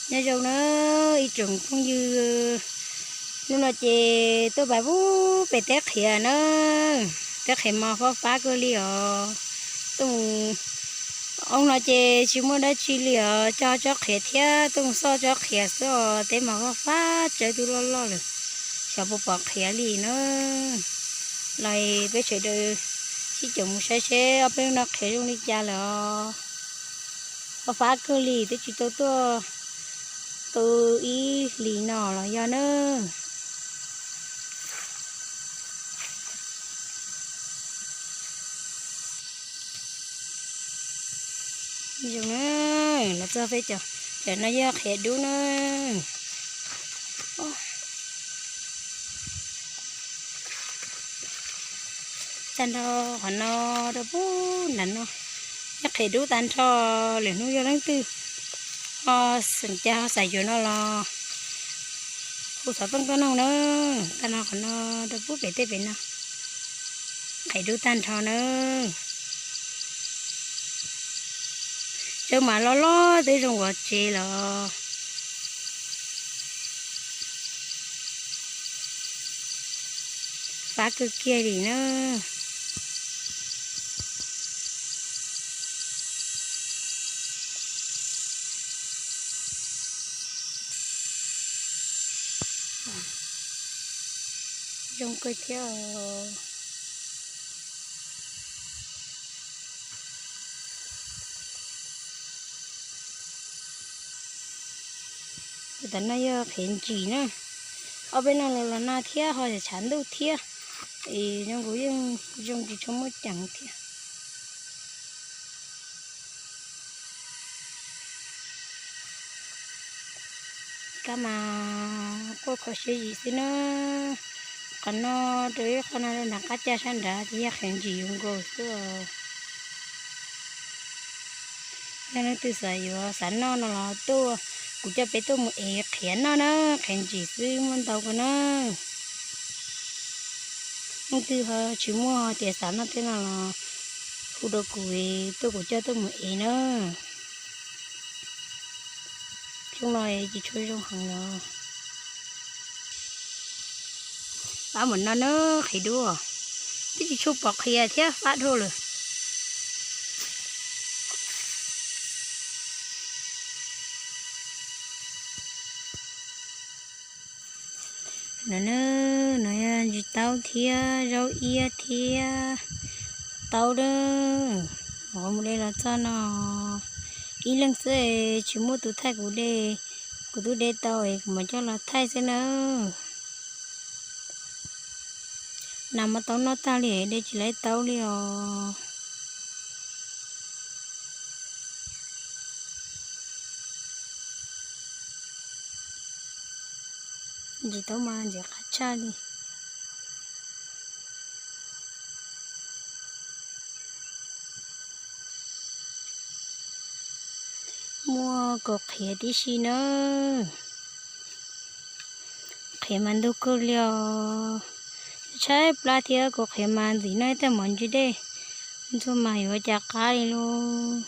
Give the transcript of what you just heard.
Nyob zoo na ib tsoom phooj ywg, hnub no ces tuaj pab pub pem teb qhiav na, teb qhiav mas fab fab kawg li os. Tuaj mus, ob hnub no ces tsis muaj dab tsi li os, cog tsob qhiav thiab tuaj mus xauj tsob qhiav xwb os, teb mas fab fab tsawv twb loj loj lawm, xyov puas pom qhiav li na. Los peb sawv daws sib caum mus saib seb ob peb hnub no qhiav zoo li cas lawm os. Fab fab kawg li twb tsis tau tuaj tu ib hlis no los yog na. Zoo na, los txog peb cov, cov no yog qhiav dub na. Tag nrho qhov no rau pub nram no, yog qhiav dub tag nrho. Lwm hnub yog leej twg ho xeem cas ho xav yuav no los hu xov tooj tuaj noog na. Tag nrho qhov no rau pub pem tej pem no, qhiav dub tag nrho na. Tsawb mas loj loj twb zoo vov tsev los. Fab kawg kiag li na. Zoo kawg thiab. Tam no yog qhiav ntsim na, ob peb no los los nag thiab ho tshav ntuj thiab, es zoo nkaus yeej zoo tsis tshua muaj ceem thiab. Kab mas quaj kho siab zim xwb na. Qhov no rau ib qho no rau nram qab caj sab nrad ces yog qhiav ntsim yuav nkaus xwb. Yog leej twg xav yuav xav noj no los tuaj, kuv coj peb tuaj mus ev qhiav noj na, qhiav ntsim xwb muaj ntau kawg na. Leej twg ho tsis muaj tias xav noj tej no los hu rau kuv, tuaj kuv coj tuaj mus ev na. Xyoo no ces tshua zoo heev los. Pab mus no na, qhiav dub, twb tsis tshua pom qhiav thiab fab dhau lawm. No na, no yog ntsis taub thiab zaub iab thiab taub na. Ua mus de los txog no, ib leeg xwb tsis muaj tus thaij kuv de, kuv twb de tau es kuv mam coj los thaij xwb na. Nas mas tau noj tag li, de tsis laib taub li os. Ntsis taub mas ntxim qab tshaj li. Muaj kaus qhiav tib si na. Qhiav mas ntug kawg li os. Tshaib plab thiab kaus qhiav mas ntxim noj ib tag mov ntsis dej, ntxuag mas yuav cas qab li lauj.